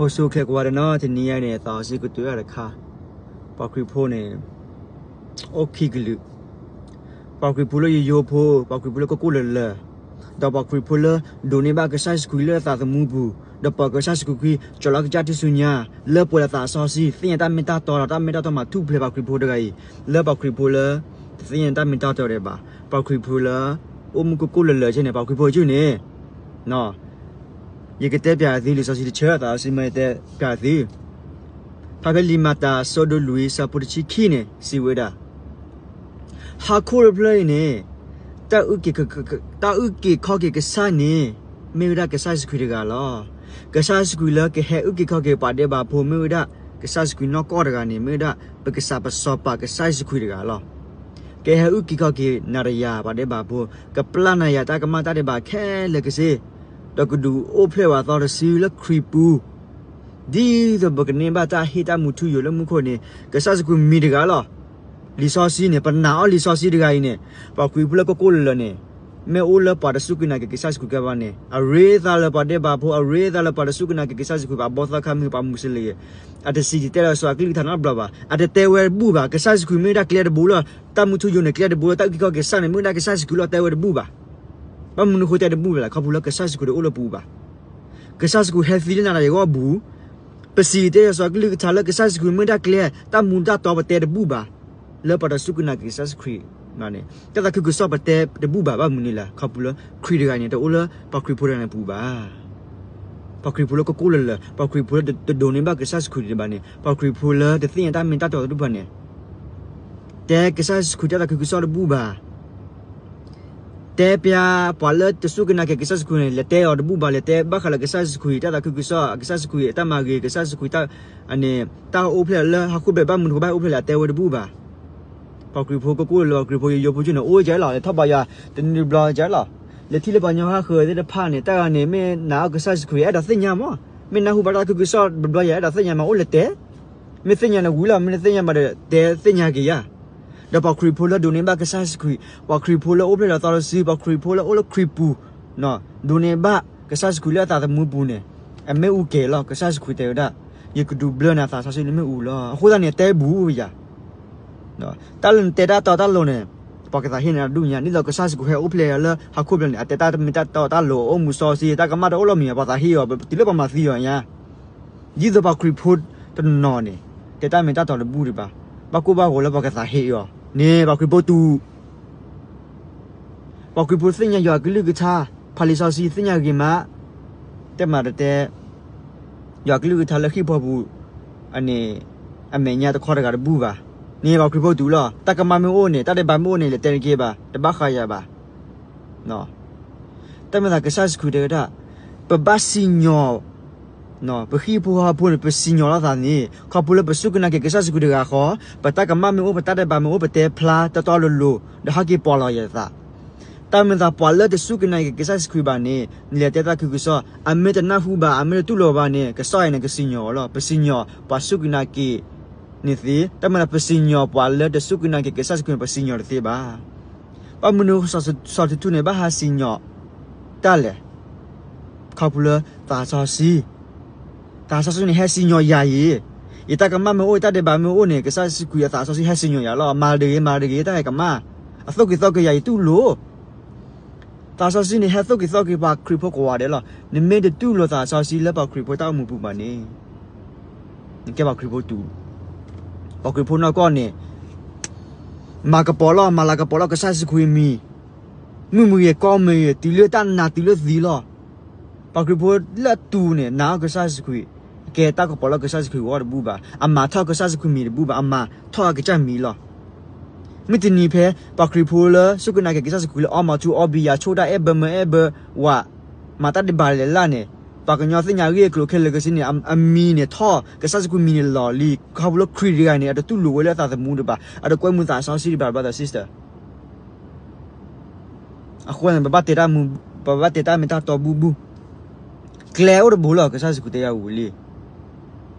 အိၣ်ဆူၣ်အိၣ်ချ့ကိးဂၤဒဲးနီၤ, တနံၤအံၤန့ၣ် သးစီဆှံကတိၤတၢ်တခါ, ပှၤခရံာ်ဖိန့ၣ် အိၣ်ခံကလုာ်, ပှၤခရံာ်ဖိလၢယိယိဖိ, ပှၤခရံာ်ဖိလၢကိၢ်ကိၢ်လၢၤလၢၤ, ဒီးပှၤခရံာ်ဖိလၢဒိးန့ၢ်ဘၣ်ကစၢ်ယ့ၣ်ၡူးခရံာ်လၢအသးသမူပူၤ, ဒီးပိာ်ကစၢ်ယ့ၣ်ၡူးခရံာ် ကၠီလီၤကစၢ်ထူၣ်စုညါ, လၢပှဲၤဒီးသးစီဆှံ, သ့ၣ်ညါတၢ်မ့ၢ်တၢ်တီဒီး တၢ်မ့ၢ်တၢ်တီမၤထူၣ်ဖျဲးပှၤခရံာ်ဖိတဂၤအံၤ, လၢပှၤခရံာ်ဖိလၢ တသ့ၣ်ညါတၢ်မ့ၢ်တၢ်တီဒဲးဘၣ်, ပှၤခရံာ်ဖိလၢ အိၣ်မူကိၢ်ကိၢ်လၢၤလၢၤကဲန့ၣ် ပှၤခရံာ်ဖိကၠူၣ်န့ၣ် ယကတဲပၠးသုလံာ်စီဆှံတဆၢ, သးစီဆှံမ့ၢ်တဲပၠးသု, ဖဲလံာ်မၤတၢ်အဆၢဒိၣ်လွံၢ် ဆၢဖိတဆံခံန့ၣ် စံးဝဲဒၣ်, ဟီၣ်ခိၣ်တဖျၢၣ်အံၤန့ၣ် တၢ်အုၣ်က့ၤခီၣ်က့ၤကစၢ်န့ၣ် မ့ၢ်ဝဲဒၣ်ကစၢ်ယ့ၣ်ၡူးခရံာ်တဂၤလီၤ. ကစၢ်ယ့ၣ်ၡူးခရံာ်လၢကဟဲအုၣ်က့ၤခီၣ်က့ၤပှၤဒဲးဘးဖိ မ့ၢ်ဝဲဒၣ်ကစၢ်ယ့ၣ်ၡူးခရံာ်နီၢ်ကီၢ်တဂၤန့ၣ် မ့ၢ်ဝဲဒၣ်ပကစၢ်ပစီၤပၤကစၢ်ယ့ၣ်ၡူးခရံာ်တဂၤလီၤ. ကဟဲအုၣ်က့ၤခီၣ်က့ၤနၤဒီးယၤပှၤဒဲးဘးဖိ, ကပျၢ်နၤယၤတၢ်ကမၣ်တၢ်ဒဲးဘးခဲလၢာ်ကစ့ၢ်, ဒီးကဒုးအိၣ်ဖျဲၣ်ဝဲအသီတစုလၢခရံာ်ပူၤ ဒ်သိးပကန့ၢ်ဘၣ်တၢ်ဟ့ၣ်တၢ်မူထူယိာ်လၢမူခိၣ်န့ၣ် ကစၢ်ယ့ၣ်ၡူးခရံာ်မံၤတဂၤလီၤ. လံာ်စီဆှံန့ၣ် ပနာ်အီၤလံာ်စီဆှံတဂၤအံၤန့ၣ်, ပှၤခရံာ်ဖိလၢကိၢ်ကိၢ်လၢၤလၢၤန့ၣ်, မ့ၢ်အိၣ်လၢပှၤတစူၢ်က့ၤနာ်က့ၤကစၢ်ယ့ၣ်ၡူးခရံာ်ကဲဘၣ်န့ၣ် အရ့သးလၢပှၤဒဲးဘးဖိ, အရ့သးလၢပှၤတစူၢ်က့ၤနာ်က့ၤကစၢ်ယ့ၣ်ၡူးခရံာ်ဘၣ်, ဘီသီခါမုၢ်ပှၤမူးစလ့ၣ်, အတစံးတတဲလၢစီၤအကလုၢ်ကထါနီတဘျီဘၣ်, အတတဲဝဲတဘူၣ်ဘၣ်, ကစၢ်ယ့ၣ်ၡူးခရံာ်မ့ၢ်ဝဲဒၣ်ကျဲတဘိလီၤ, တၢ်မူထူယိာ်န့ၣ်ကျဲတဘိလီၤ, တၢ်အုၣ်က့ၤခီၣ်က့ၤကစၢ်န့ၣ် မ့ၢ်ဝဲဒၣ်ကစၢ်ယ့ၣ်ၡူးခရံာ်လီၤ တဲဝဲတဘူၣ်ဘၣ်. ဘၣ်မနုၤဃိတဲတဘူၣ်ဘၣ်လဲၣ်, ခီဖျိလၢကစၢ်ယ့ၣ်ၡူးခရံာ်တအိၣ်လၢပူၤဘၣ်. ကစၢ်ယ့ၣ်ၡူးခရံာ်ဟဲသံလၢနၤဒီးယဂီၢ်ပူၤ, ပစံးတဲယၤစီၤအကလုၢ်ကထါလၢကစၢ်ယ့ၣ်ၡူးခရံာ်မ့ၢ်ဝဲဒၣ်ကျဲ, တၢ်မူတၢ်တီပတဲတဘူၣ်ဘၣ်, လၢပှၤတစူၢ်က့ၤနာ်က့ၤကစၢ်ယ့ၣ်ၡူးခရံာ်န့ၣ်, တၢ်သးခုကစီၣ်ပတဲတဘူၣ်ဘၣ်, ဘၣ်မနုၤလဲၣ်, ခီဖျိလၢခရံာ်တဂၤန့ၣ် တအိၣ်လၢပှၤခရံာ်ဖိတဂၤန့ၣ်ပူၤဘၣ်. ပှၤခရံာ်ဖိလၢကိၢ်ကိၢ်လၢၤလၢၤ, ပှၤခရံာ်ဖိလၢတဒိးန့ၢ်ဘၣ်ကစၢ်ယ့ၣ်ၡူးခရံာ်ဒံးဘၣ်န့ၣ်, ပှၤခရံာ်ဖိလၢတသ့ၣ်ညါတၢ်မ့ၢ်တၢ်တီတဒူၣ်ဘၣ်န့ၣ်, တဲကစၢ်ယ့ၣ်ၡူးခရံာ်တၢ်သးခုကစီၣ်တဘူၣ်ဘၣ်. တဲပၠးပှၤလၢတစူၢ်က့ၤနာ်က့ၤကစၢ်ယ့ၣ်ၡူးခရံာ်န့ၣ် လဲၤတဲအီၤတဘူၣ်ဘၣ်, လဲၤတဲဘၣ်ဃးလၢကစၢ်ယ့ၣ်ၡူးခရံာ်တၢ်သးခုကစီၣ်, ကစၢ်ယ့ၣ်ၡူးခရံာ်အတၢ်မၤဂ့ၤ, ကစၢ်ယ့ၣ်ၡူးခရံာ်တၢ်, အန့ၣ်, တၢ်အိၣ်ဖျဲၣ်လၢဟီၣ်ခိၣ်ဖျၢၣ်ဘၣ်မနုၤတခီဘၣ်ဟဲအိၣ်ဖျဲၣ်လဲၣ် အတဲဝဲတဘူၣ်ဘၣ်. ပှၤခရံာ်ဖိကိၢ်ကိၢ်လၢၤလၢၤ, ပှၤခရံာ်ဖိယိယိဖိကၠူၣ်န့ၣ် အိၣ်ကဲလီၤ, လဲၤထီၣ်ဘါယွၤတနံၤတဘျီကဲလီၤ, လဲၤထံၣ်လၢပှၤကညီဟးဃၢၤသ့ၣ်တဖၣ်န့ၣ် တဂၤန့ၣ် မ့ၢ်နာ်အီၤကစၢ်ယ့ၣ်ၡူးခရံာ် အဲၣ်ဒိးသ့ၣ်ညါမး, မ့ၢ်နၢ်ဟူဘၣ်တၢ်သးခုကစီၣ်တဘျီယၤ အဲၣ်ဒိးသ့ၣ်ညါမး အိၣ်လဲၤတဲ, မ့ၢ်သ့ၣ်ညါန့ၣ်ဝံၤလီၤ, မ့ၢ်တသ့ၣ်ညါဘၣ်ဒီး တဲသ့ၣ်ညါက့ၤယၤ. ဒီးပှၤခရံာ်ဖိလၢဒိးန့ၢ်ဘၣ်ကစၢ်ယ့ၣ်ၡူးခရံာ်, ပှၤခရံာ်ဖိလၢအိၣ်ဖျဲၣ်လီၤသီတစု, ပှၤခရံာ်ဖိလၢအိၣ်လၢခရံာ်ပူၤ, ဒိးန့ၢ်ဘၣ်ကစၢ်ယ့ၣ်ၡူးခရံာ်လၢအသးသမူပူၤန့ၣ်, အမ့ၣ်အူကဲၤလီၤ, ကစၢ်ယ့ၣ်ၡူးခရံာ်တဲဝဲဒၣ်, ယကဒုးဘျၢနၤသးစီဆှံလၢမ့ၣ်အူလီၤ. အဃိသတးန့ၣ် တဲဘူးယၤ တၢ်လၢနတဲတၢ်တီတၢ်လိၤန့ၣ်, ပှၤကသးဟ့န့ၣ်ဒူၣ်ညါ, ဒ်သိးကစၢ်ယ့ၣ်ၡူးခရံာ်ဟဲအိၣ်ဖျဲၣ်လၢဟီၣ်ခိၣ်ဖျၢၣ်န့ၣ် အတဲတၢ်မ့ၢ်တၢ်တီတၢ်လိၤ အိၣ်မူစီဆှံ တၢ်ကမၣ်တအိၣ်လီၤမံၤ ပှၤသးဟ့အီၤ တုၤလၢပှၤမၤသံအီၤညါ. ဒ်သိးပှၤခရံာ်ဖိတနီၤန့ၣ် တဲတၢ်မ့ၢ်တၢ်တီတဘူၣ်ဒံးဘၣ်, ဘၣ်ကိၢ်ဘၣ်ဂီၤလၢပှၤကသးဟ့အီၤန့ၣ် ပှၤခရံာ်ဖိတူၢ် ပှၤခရံာ်ဖိသ့ၣ်ညါယွၤကလုၢ်ကထါ, ဖးလံာ်စီဆှံသ့ၣ်ညါဂ့ၤမး, တဲမးတတဲ, ယွၤကလုၢ်ကထါလၢဟံၣ်ဖိပူၤန့ၣ် အမဲာ်ညါတခီတဂၤတဘူၣ်ဘၣ်. န့ၣ်ပှၤခရံာ်ဖိတူၢ်လီၤ. တၢ်ကမၣ်မ့ၢ်အိၣ်န့ၣ် တၢ်ဒဲးဘးမ့ၢ်အိၣ်န့ၣ် လဲၤတဲတက့ၢ်ဘၣ်, တဘၣ်ဃးယၤဘၣ်. တၢ်မ့ၢ်သးကစၢ်ယ့ၣ်ၡူးခရံာ်တဲဝဲဒၣ်, ပဘၣ်စံၣ်ညီၣ် ပဟံၣ်ဖိဃီဖိန့ၣ် ပစံၣ်ညီၣ်လိာ်သးန့ၣ် ခီဖျိလၢပစူၢ်က့ၤနာ်က့ၤကစၢ်ယ့ၣ်ၡူးခရံာ်တဂၤဃီ, ပတၢ်ကမၣ်မ့ၢ်အိၣ် ပတၢ်ဒဲးဘးမ့ၢ်အိၣ် ပတဲဖျါတီတီလိၤလိၤ ဒီးဟဲက့ၤပီၢ်လီၤယသး. တၢ်မ့ၢ်သးပှၤလၢတစူၢ်က့ၤနာ်က့ၤကစၢ်ယ့ၣ်ၡူးခရံာ်ဘၣ်န့ၣ် နလဲၤတဲတၢ်သးခုကစီၣ် အမ့ၢ်တနၢ်ဟူဘၣ် အမ့ၢ်တတူၢ်လိာ်ဘၣ်န့ၣ် ကစၢ်ယွၤန့ၣ်ကစံၣ်ညီၣ်အီၤလီၤ. ပစံၣ်ညီၣ်ပှၤစူၢ်က့ၤနာ်က့ၤန့ၣ်သ့, တၢ်မ့ၢ်သးပစံၣ်ညီၣ်ပှၤလၢတစူၢ်က့ၤနာ်က့ၤကစၢ်ယ့ၣ်ၡူးခရံာ်န့ၣ် ပစံၣ်ညီၣ်တသ့ဘၣ်. ဘၣ်မနုၤစီၤထူထူန့ၣ် ဘၣ်ဟးစံၣ်ညီၣ်တၢ်လဲၣ်. ခီဖျိလၢသးစီဆှံ, သးစီဆှံန့ၣ် ဟဲစံၣ်ညီၣ်ယၤအံၤ, ယတၢ်ကမၣ်မ့ၢ်အိၣ် ယတၢ်ဒဲးဘးမ့ၢ်အိၣ်န့ၣ် ကစၢ်ယ့ၣ်ၡူးခရံာ်အသးစီဆှံဟဲစံၣ်ညီၣ်ယၤလီၤ. မၤတဂ့ၤ မၤတဂ့ၤ တၢ်ဟဲကမၣ်, အသိၣ်က့ၤသီက့ၤယၤ ယတူၢ်လိာ် သးစီဆှံန့ၣ် ဟဲသိၣ်က့ၤသီက့ၤပှၤခရံာ်ဖိကိးဂၤဒဲးလီၤ. နမ့ၢ်တတူၢ်လိာ်သးစီဆှံလၢပှၤခရံာ်ဖိတၢ်အိၣ်မူပူၤဘၣ်န့ၣ်, နကဲပှၤခရံာ်ဖိတူၢ်, ပှၤခရံာ်ဖိနီၢ်ကီၢ်န့ၣ် မၤကပီၤလီၤ မၤလၤကပီၤလီၤကစၢ်ယ့ၣ်ၡူးခရံာ်မံၤ, မုာ်မုာ်ဂ့ၤကီမုာ်ဂ့ၤ တုၤလၢတၢ်နာ်တုၤလၢသံလီၤ. ပှၤခရံာ်ဖိလၢအတူၢ်န့ၣ် နာ်အီၤကစၢ်ယ့ၣ်ၡူးခရံာ်, ကဲတၢ်ကပီၤလီၤကစၢ်ယ့ၣ်ၡူးခရံာ်အဂီၢ်တဘူၣ်ဘၣ်, အမၤထီၣ်ကစၢ်ယ့ၣ်ၡူးခရံာ်မံၤတဘူၣ်ဘၣ်, အမၤထီၣ်အကစၢ်မံၤလီၤ. မုၢ်တနံၤဖဲ ပှၤခရံာ်ဖိလၢစူၢ်က့ၤနာ်က့ၤကစၢ်ယ့ၣ်ၡူးခရံာ်လၢအီမၤထူအီဘံယၤ ဆိၣ်တၢ်အဲၣ်ဘၢမၢအဲၣ်ဘၢဝး, မၤတၢ်ဒဲးဘးလဲၤလၢ်န့ၣ်, ပှၤကညီသ့ၣ်ညါအဂ့ၢ်အကျိၤခဲလၢာ်ခဲဆ့န့ၣ် အမံၤန့ၣ်ထီၣ်, ကစၢ်ယ့ၣ်ၡူးခရံာ်မံၤန့ၣ်လီၤလံ. ခီဖျိလၢခရံာ်တဂၤန့ၣ် အတတူၢ်လိာ်ဝဲလၢအသးသမူဒံးဘၣ်, အတကွဲမုာ်သးစီဆှံဒံးဘၣ် brother sister. အဃိန့ၣ် ပဘၣ်တဲတၢ်မ့ၢ်တၢ်တီဘူၣ်ဘူၣ်, ကျဲအိၣ်တဘိလီၤ ကစၢ်ယ့ၣ်ၡူးခရံာ်တဲယၤဝံၤလံ.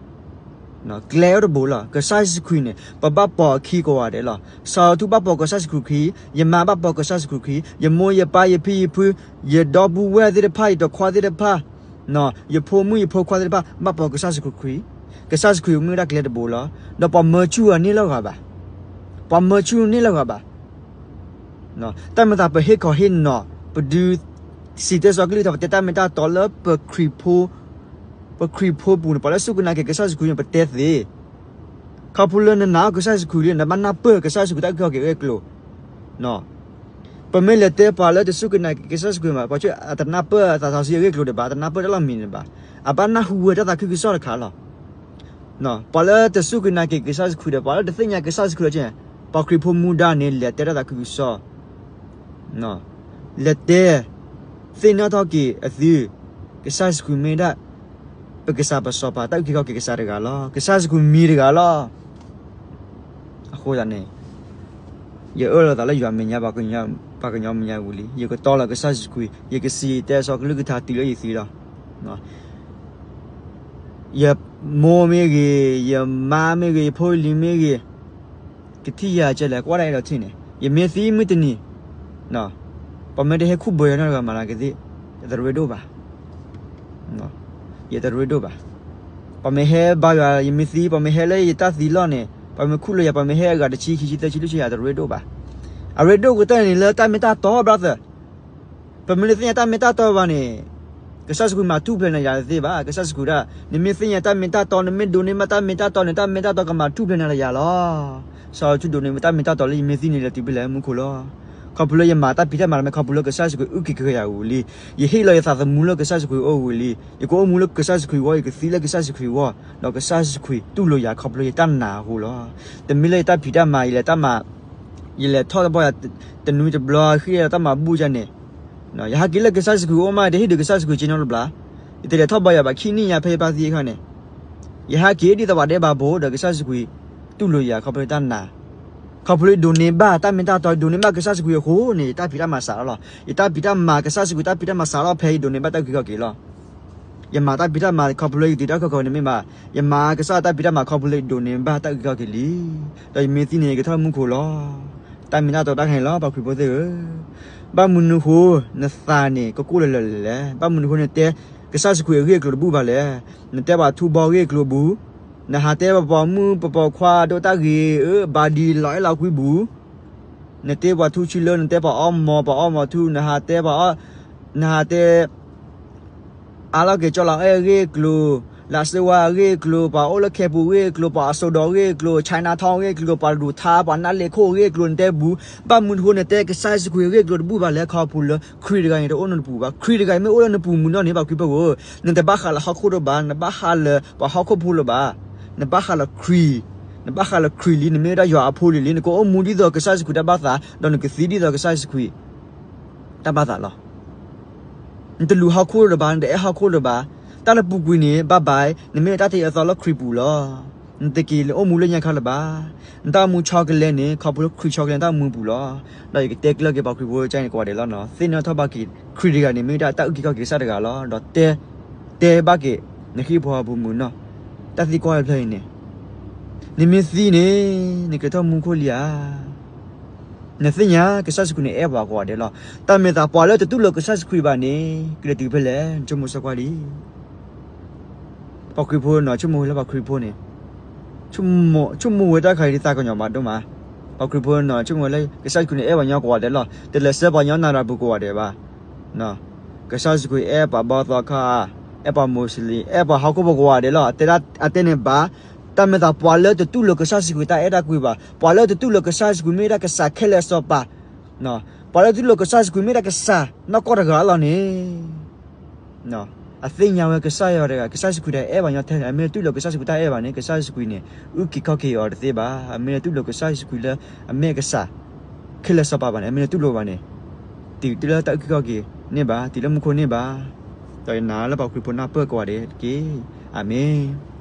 ကျဲအိၣ်တဘိလီၤ. ကစၢ်ယ့ၣ်ၡူးခရံာ်န့ၣ် ပဘၣ်ပိာ်အခံကိးဂၤဒဲးလီၤ. စီၤထူဘၣ်ပိာ်ကစၢ်ယ့ၣ်ၡူးခရံာ်, ယမါဘၣ်ပိာ်ကစၢ်ယ့ၣ်ၡူးခရံာ်, ယမိၢ်ယပၢ်ယဖံယဖု, ယဒီပုၢ်ဝဲၢ်သ့ၣ်တဖၣ် ယတခွါသ့ၣ်တဖၣ်, ယဖိမုၣ်ယဖိခွါသ့ၣ်တဖၣ် ဘၣ်ပိာ်ကစၢ်ယ့ၣ်ၡူးခရံာ်, ကစၢ်ယ့ၣ်ၡူးခရံာ်မ့ၢ်ဝဲဒၣ်ကျဲတဘိလီၤ. ဒီးပှၤမၢဆူၣ်အီၤန့ၢ်လၢဂၤဘၣ်, ပှၤမၢဆူၣ်န့ၢ်လၢဂၤဘၣ်. တၢ်မ့ၢ်သးပဟ့ၣ်ခီဟ့ၣ်နီၤ ပဒုးစံၣ်တဲၤစီဆှံကလုၢ်ကထါ ပတဲတၢ်မ့ၢ်တၢ်တီလၢ ပခရံာ်ဖိပူၤန့ၣ် ပှၤလၢစူၢ်က့ၤနာ်က့ၤကစၢ်ယ့ၣ်ၡူးခရံာ်န့ၣ် ပတဲသ့ ခီဖျိလၢနနာ်အီၤကစၢ်ယ့ၣ်ၡူးခရံာ်လံ နဘၣ်နၢ်ပၢၢ်ကစၢ်ယ့ၣ်ၡူးခရံာ်တၢ်အုၣ်က့ၤခီၣ်က့ၤအဂ့ၢ်အကျိၤ. ပမ့ၢ်လဲၤတဲပှၤလၢတစူၢ်က့ၤနာ်က့ၤကစၢ်ယ့ၣ်ၡူးခရံာ်ဘၣ် ပှၤဆၢအတနၢ်ပၢၢ်သးစီဆှံအဂ့ၢ်အကျိၤဒံးဘၣ်, တနၢ်ပၢၢ်တၢ်လီၢ်မံၤန့ၣ်ဘၣ်, အဘၣ်နၢ်ဟူဝဲတၢ်သးခုကစီၣ်တခါလီၤ. ပှၤလၢတစူၢ်က့ၤနာ်က့ၤကစၢ်ယ့ၣ်ၡူးခရံာ်ဒီး ပှၤလၢတသ့ၣ်ညါကစၢ်ယ့ၣ်ၡူးခရံာ်လၢ ပှၤခရံာ်ဖိမူဒါန့ၣ် လဲၤတဲတၢ်သးခုကစီၣ် လဲၤတဲ သ့ၣ်နီၣ်ထီၣ်က့ၤအသု, ကစၢ်ယ့ၣ်ၡူးခရံာ်မ့ၢ်ဒၣ် ပကစၢ်ပစီၤပၤ တၢ်အုၣ်က့ၤခီၣ်က့ၤကစၢ်တဂၤလီၤ. ကစၢ်ယ့ၣ်ၡူးခရံာ်မံၤတဂၤလီၤ. အဃိသတးန့ၣ် ယအၢၣ်လီၤသးလၢယွၤမဲာ်ညါ ပှၤကညီမဲာ်ညါဝံၤလံ, ယကတီလီၤကစၢ်ယ့ၣ်ၡူးခရံာ်, ယကစံၣ်တဲၤစီဆှံကလုၢ်ကထါတုၤလၢယသံလီၤ. ယမိၢ်မ့ၢ်ဂ့ၤ, ယမါမ့ၢ်ဂ့ၤ, ယဖိယလံၤမ့ၢ်ဂ့ၤ, ကထံၣ်ယၤကဲလဲၣ် ကွၢ်ဒၣ်အဲၣ်ဒိးထံၣ်န့ၣ် ယမ့ၢ်သံမုၢ်တနံၤ, ပှၤမ့ၢ်တဟဲခူၣ်ဘၢယၤနီတဂၤမၤလၤကသ့ၣ်, ယတရ့ဒိၣ်ဘၣ်, ယတရ့ဒိၣ်ဘၣ်. ပှၤမ့ၢ်ဟဲဘါယွၤ ယမ့ၢ်သံ ပှၤမ့ၢ်ဟဲလၢယတၢ်သံလီၢ်န့ၣ် ပှၤမ့ၢ်ခူၣ်လၢယၤ ပှၤမ့ၢ်ဟဲအဂၤတဆံခံဆံသၢဆံလွံၢ်ဆံယၤ တရ့ဒိၣ်ဘၣ်. အရ့ဒိၣ်ကတၢၢ်န့ၣ်လၢတၢ်မ့ၢ်တၢ်တီ brother ပမ့ၢ်တသ့ၣ်ညါတၢ်မ့ၢ်တၢ်တီဘၣ်န့ၣ် ကစၢ်ယ့ၣ်ၡူးခရံာ်မၤထူၣ်ဖျဲးနၤယၤတသ့ဘၣ်. ကစၢ်ယ့ၣ်ၡူးခရံာ်ဒၣ် နမ့ၢ်သ့ၣ်ညါတၢ်မ့ၢ်တၢ်တီ နမ့ၢ်ဒိးန့ၢ်ဘၣ်တၢ်မ့ၢ်တၢ်တီန့ၣ် တၢ်မ့ၢ်တၢ်တီကမၤထူၣ်ဖျဲးနၤလၢယၤလီၤ. စီၤယ့ၣ်ၡူးဒိးန့ၢ်ဘၣ်တၢ်မ့ၢ်တၢ်တီလၢယမ့ၢ်သံန့ၣ် လဲၤတုၤဖဲလဲၣ်မူခိၣ်လီၤ. ခီဖျိလၢယမၤတၢ်ဖံးတၢ်မၤလၢမ့ၢ်ခီဖျိလၢကစၢ်ယ့ၣ်ၡူးခရံာ်အုၣ်က့ၤခီၣ်က့ၤယၤဝံၤလံ. ယဟ့ၣ်လီၤယသးသမူလၢကစၢ်ယ့ၣ်ၡူးခရံာ်အအိၣ်ဝံၤလံ. ယကအိၣ်မူလၢကစၢ်ယ့ၣ်ၡူးခရံာ်အဂီၢ် ယကသံလၢကစၢ်ယ့ၣ်ၡူးခရံာ်အဂီၢ် ဒီးကစၢ်ယ့ၣ်ၡူးခရံာ်တူၢ်လိာ်ယၤခီဖျိလၢယတၢ်နာ်အဃိလီၤ. တမ့ၢ်လၢယတၢ်ဖံးတၢ်မၤ ယလဲၤထီၣ်တဘီယၤ တနွံတဘျီဃံလၢယတၢ်မၤဘူၣ်ယၤန့ၣ် ယဟးက့ၤလၢကစၢ်ယ့ၣ်ၡူးခရံာ်အအိၣ်မး တဟ့ၣ်ဒုးကစၢ်ယ့ၣ်ၡူးခရံာ်က့နီတဘျီ, ယတလဲၤထီၣ်ဘီယၤဘၣ် ခံနံၣ်ညါဖဲယပၢ်သံအခါန့ၣ်, ယဟးက့ၤဒ်သိးပှၤဒဲးဘးဘိဒီးကစၢ်ယ့ၣ်ၡူးခရံာ်တူၢ်လိာ်ယၤခီဖျိယတၢ်နာ်, ခီဖျိယဒိးန့ၢ်ဘၣ်တၢ်မ့ၢ်တၢ်တီ ယဒိးန့ၢ်ဘၣ်ကစၢ်ယ့ၣ်ၡူးခရံာ်အဃိန့ၣ် ယတၢ်ဖံးတၢ်မၤစးထီၣ်လီၤ. ယတၢ်ဖံးတၢ်မၤ ကစၢ်ယ့ၣ်ၡူးခရံာ်တၢ်ဖံးတၢ်မၤစးထီၣ်ဖဲယဒိးန့ၢ်ဘၣ်တၢ်အုၣ်က့ၤခီၣ်က့ၤလီၤ. ယမၤတၢ်ဖံးတၢ်မၤခီဖျိယကတုၤတၢ်အုၣ်က့ၤခီၣ်က့ၤန့ၣ်မ့ၢ်ဘၣ်, ယမၤကစၢ်ယွၤတၢ်ဖံးတၢ်မၤခီဖျိလၢ ယဒိးန့ၢ်ဘၣ်တၢ်အုၣ်က့ၤခီၣ်က့ၤလံ. ဒီးယမ့ၢ်သံန့ၣ် ယကထီၣ်မူခိၣ်လီၤ. တၢ်မ့ၢ်တၢ်တီတၢ်ခါန့ၣ်လီၤ ပှၤခရံာ်ဖိသ့ၣ်ဧၢ, ဘၣ်မနုၤအဃိ နသးန့ၣ် ကကိၣ်လၢာ်လၢာ်လဲၣ်. ဘၣ်မနုၤအဃိ နတဲ ကစၢ်ယ့ၣ်ၡူးခရံာ်အဂ့ၢ်အကျိၤတဘူၣ်ဘၣ်လဲၣ်. နတဲပှၤထူဘီအဂ့ၢ်အကျိၤအဘူး, နဟးတဲပှၤပိာ်မုၣ်ပှၤပိာ်ခွါဒိၣ်တၢ်ဂ့ၤဧၢ ဘၣ်ဒ်လီၤအဲၣ်လီၤကွံပူၤ နတဲပှၤထူဆံလၢ နတဲပှၤအီၣ်မီၤ ပှၤအီၣ်မီၤထူ နဟးတဲပှၤအီၣ်, နဟးတဲ အါလီၤက့ၤကၠီလီၤအဲၣ်အဂ့ၢ်အကျိၤ, လၢစ့ဝါအဂ့ၢ်အကျိၤ, ပှၤအိၣ်လၢခဲပူၤအဂ့ၢ်အကျိၤ, ပှၤအစိဒိးအဂ့ၢ်အကျိၤ, Chinatown အဂ့ၢ်အကျိၤ, ပှၤတဒူးထါ, ပှၤနၢ်လဲၤခိၣ်အဂ့ၢ်အကျိၤ နတဲဘူး, ဘၣ်မနုၤအဃိနတဲကစၢ်ယ့ၣ်ၡူးခရံာ်အဂ့ၢ်အကျိၤတဘူၣ်ဘၣ်လဲၣ် ခီဖျိလၢခရံာ်တဂၤန့ၣ် တအိၣ်နတပူၤဘၣ်. ခရံာ်တဂၤမ့ၢ်အိၣ်လၢနပူၤမုၢ်နီၢ်န့ၣ် ပှၤခရံာ်ဖိဧၢ, နတဘၣ်ဃးလၢဟီၣ်ခိၣ်တဘၣ်, နဘၣ်ဃးလၢပှၤဟီၣ်ခိၣ်ဖိလၢၤဘၣ်, နဘၣ်ဃးလၢခရံာ်, နဘၣ်ဃးလၢခရံာ်လံ, နမ့ၢ်ဝဲဒၣ်ယွၤအဖိလံၤလံ, နကအိၣ်မူဒ်သိးကစၢ်ယ့ၣ်ၡူးခရံာ်တၢ်ဘၣ်သး, ဒီးနကသံဒ်သိးကစၢ်ယ့ၣ်ၡူးခရံာ် တၢ်ဘၣ်သးလီၤ. နတလူၤဟီၣ်ခိၣ်လၢၤဘၣ်, နတအဲၣ်ဟီၣ်ခိၣ်လၢၤဘၣ်, တၢ်လၢပူၤကွံာ်န့ၣ် bye bye, နမ့ၢ်တၢ်တ့အသီလၢခရံာ်ပူၤလီၤ. နတက့ၤအိၣ်မူလၢညါခါလၢၤဘၣ်. နတၢ်အိၣ်မူဆီတလဲန့ၣ် ခီဖျိခရံာ်ဆီတလဲနတၢ်အိၣ်မူပူၤလီၤ. ဒီးယကတဲကျၢၢ်က့ၤပှၤခရံာ်ဖိကန့ၣ်ကိးဂၤဒဲးလီၤနီၤ, သ့ၣ်နီၣ်ထီၣ်ဘၣ်က့ၤ ခရံာ်တဂၤန့ၣ် မ့ၢ်ဝဲဒၣ်တၢ်အုၣ်က့ၤခီၣ်က့ၤကစၢ်တဂၤလီၤ. ဒီးတဲ တဲဘၣ်က့ၤ နဟံၣ်ဖိဃီဖိမုၢ်နီၢ်, တၢ်သံကွၢ်တဖျၢၣ်အံၤန့ၣ်, နမ့ၢ်သံန့ၣ် နကထီၣ်မူခိၣ်လံဧါ. နသ့ၣ်ညါကစၢ်ယ့ၣ်ၡူးခရံာ်န့ၣ် အဲၣ်ပှၤကိးဂၤဒဲးလီၤ. တၢ်မ့ၢ်သးပှၤလၢတတူၢ်လိာ်ကစၢ်ယ့ၣ်ၡူးခရံာ်ဘၣ်န့ၣ် ကလဲၤတုၤဖဲလဲၣ် နဆိကမိၣ်ဆိကွၢ်လံ. ပှၤခရံာ်ဖိနီၤ ဆိကမိၣ်ဝဲလၢပှၤခရံာ်ဖိန့ၣ်, ဆိကမိၣ်ဝဲတၢ်ခါအံၤဒ်သးကညီၤဘၣ်ဒိၣ်မး. ပှၤခရံာ်ဖိနီၤ ဆိကမိၣ်ဝဲလၢကစၢ်ယ့ၣ်ၡူးခရံာ်န့ၣ် အဲၣ်ပှၤကညီကိးဂၤဒဲးလီၤ. တလဲၤဆှၢပှၤကညီနၤဒီးပူၤကိးဂၤဒဲးဘၣ်. ကစၢ်ယ့ၣ်ၡူးခရံာ်အဲၣ်ပှၤဘီသီခါ, အဲၣ်ပှၤမိၤၡလ့ၣ်, အဲၣ်ပှၤဟီၣ်ခိၣ်ဖိကိးဂၤဒဲးလီၤ. အတဲန့ၣ်ဘၣ်, တၢ်မ့ၢ်သးပှၤလၢတတူၢ်လိာ်ကစၢ်ယ့ၣ်ၡူးခရံာ်တၢ်အဲၣ်တၢ်ကွံဘၣ်, ပှၤလၢတတူၢ်လိာ်ကစၢ်ယ့ၣ်ၡူးခရံာ်မ့ၢ်ဝဲဒၣ်ကစၢ်ခဲလၢာ်စီၤပၤ, ပှၤလၢတတူၢ်လိာ်ကစၢ်ယ့ၣ်ၡူးခရံာ်မ့ၢ်ဝဲဒၣ်ကစၢ်နီၢ်ကီၢ်တဂၤလီၤန့ၣ် အသ့ၣ်ညါဝဲကစၢ်ယွၤတဂၤ, ကစၢ်ယ့ၣ်ၡူးခရံာ်တဂၤအဲၣ်ပှၤကညီထဲလဲၣ်, အမ့ၢ်တတူၢ်လိာ်ကစၢ်ယ့ၣ်ၡူးခရံာ်တၢ်အဲၣ်ဘၣ်န့ၣ် ကစၢ်ယ့ၣ်ၡူးခရံာ်န့ၣ် အုၣ်က့ၤခီၣ်က့ၤအီၤတသ့ဘၣ်. အမ့ၢ်တတူၢ်လိာ်ကစၢ်ယ့ၣ်ၡူးခရံာ်လၢအမ့ၢ်ကစၢ်ခဲလၢာ်စီၤပၤဘၣ်န့ၣ် အမ့ၢ်တတူၢ်လိာ်ဘၣ်န့ၣ် တုၤလၢတၢ်အုၣ်က့ၤခီၣ်က့ၤန့ၣ်ဘၣ်, တုၤလၢမူခိၣ်န့ၣ်ဘၣ်. ဒီးယနာ်လၢပှၤခရံာ်ဖိနၢ်ပၢၢ်ကိးဂၤဒဲးတက့ၢ်. အၤမ့ၣ်.